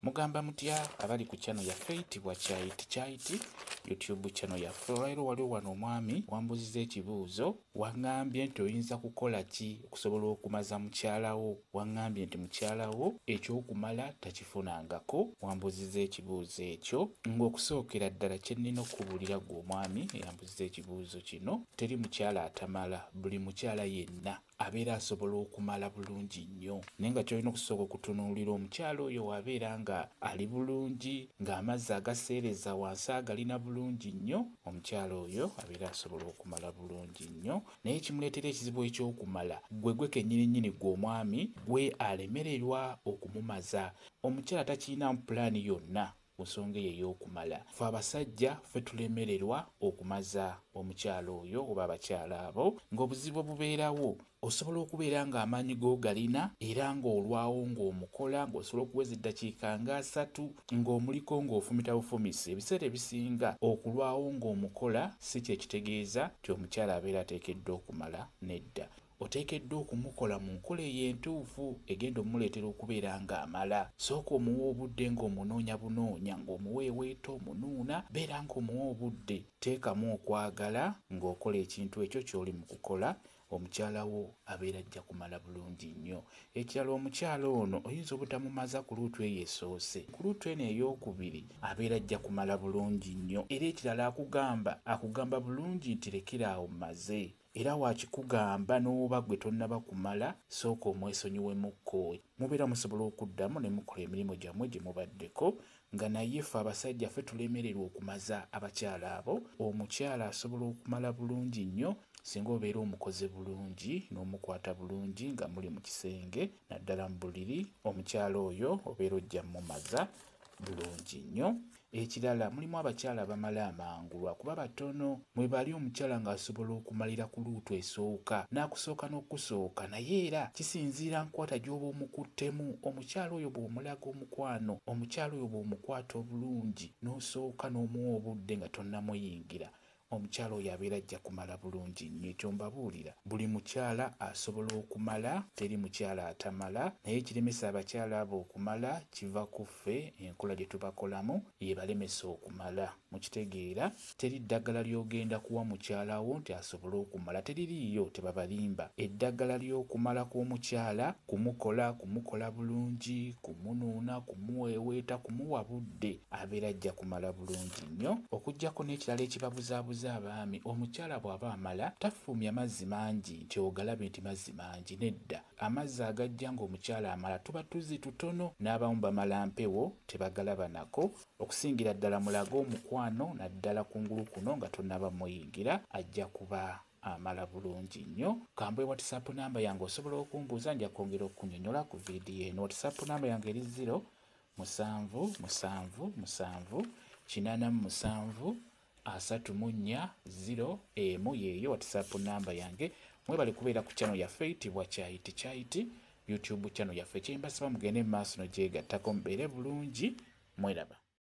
Mugamba mutya abali ku channel yaffe eyitibwa Kyayiti Kyayiti YouTube channel yaffe. Olwaleero waliwo wano omwami wambuuzizza ekibuuzo, waŋŋambye nti oyinza kukola ki okusobola okumaza mukyala wo. Waŋŋambye nti mukyala wo eky'okumala takifunangako. Wambuuzizza ekibuuzo ekyo ng'okusookera ddala kye nnina okukubuulira ggwe omwami eyambuuzizza ekibuuzo kino, teri mukyala atamala, buli mukyala yenna abeera asobola okumala bulungi nnyo, naye nga ky'olina okusooka okutunuulira omukyala oyo w'abeera nga ali bulungi, ng'amazzi agaseereza wansi agalina bulungi nnyo, omukyala oyo abeera asobola okumala bulungi nnyo. Naye ekimuleetera ekizibu eky'okumala ggwe gwe kennyini nnyini ggwe omwami gwe alemererwa okumumaza. Omukyala takirinamu pulaani yonna ku nsonga eyo ey'okumala. Ffe abasajja ffe tulemererwa okumaza omukyala oyo oba abakyala abo, ng'obuzibu obubeerawo osobola okubeera ng'amaanyi go galina era ng'olwawo ng'omukola, ng'osobola okuweza eddakiika nga 3 ng'omuliko ng'ofumita bufumisi. Ebiseera ebisinga okulwawo ng'omukola si kye kitegeeza nti omukyala abeera ateekeddwa okumala, nedda. Oteekeddwa okumukola mu nkola eyo entuufu egenda omuleetera okubeera ng'amala. Sooka omuwa obudde ng'omunoonya bunoonya, ng'omuweeweeta omunuuna, beera ng'omuwa obudde. Teekamu okwagala ng'okola ekintu ekyo ky'oli mu kukola, omukyala wo abeera ajja kumala bulungi nnyo. Ekirala omukyala ono oyinza obutamumaza ku luutu eyo esoose, ku luutu eno ey'okubiri abeera ajja kumala bulungi nnyo. Era ekirala akugamba bulungi nti lekera awo mmaze. Era wakikugamba n'oba gwe tonnaba kumala, sooka omwesonyiwemukko. Mubeera musobola okuddamu ne mukola emirimu gyammwe gye mubaddeko, nga naye ffe abasajja ffe tulemererwa okumaza abakyala abo. Omukyala asobola okumala bulungi nnyo singa obeera omukoze bulungi n'omukwata bulungi nga muli mu kisenge, naddala mu buliri. Omukyala oyo obeera ojja mmumaza bulungi nnyo. Ekirala mulimu abakyala abamala amangu lwakuba batono. Mwe bali omukyala ng'asobola okumalira ku luutu esooka n'akusooka n'okusooka, naye era kisinziira nkwata gy'oba omukuttemu. Omukyala oyo bw'omulaga omukwano, omukyala oyo bw'omukwata obulungi n'osooka n'omuwa obudde nga tonnamuyingira, omukyala oyo abeera ajja kumala bulungi nnyo. Ekyo mbabuulira, buli mukyala asobola okumala, teri mukyala atamala. Naye ekiremesa abakyala abo okumala kiva ku ffe, enkola gye tubakolamu yebalemesa okumala. Mukitegeera, teri ddagala ly'ogenda kuwa mukyala wo nti asobole okumala, teririiyo, tebabalimba. Eddagala ly'okumala kw'omukyala kumukola, kumukola bulungi, kumunuuna, kumuweeweeta, kumuwa budde, abeera ajja kumala bulungi nnyo. Okuggyako n'ekirala ekibabuzaabuza abaami, omukyala bw'aba amala tafulumya mazzi mangi nti ogalabe nti mazzi mangi, nedda. Amazzi agajja ng'omukyala amala tuba tuzzi tutono, n'abamu bamala mpewo tebagalaba nako. Okusingira ddala mulage omukwano naddala kungulu kuno nga tonnaba muyingira, ajja kuba amala bulungi nnyo. Kambwe WhatsApp namba yange osobola okumbuuza, nja kwongera okunnyonnyola ku vidiyo eno. WhatsApp namba yange eri 0 7 7 7 87 34 0 emu, yeeyo WhatsApp namba yange. Mwebale kubeera ku channel yaffe eyitibwa Kyayiti Kyayiti YouTube channel yaffe. Kyembasaba mugende mu maaso nogyegattako, mubeere bulungi, mweraba.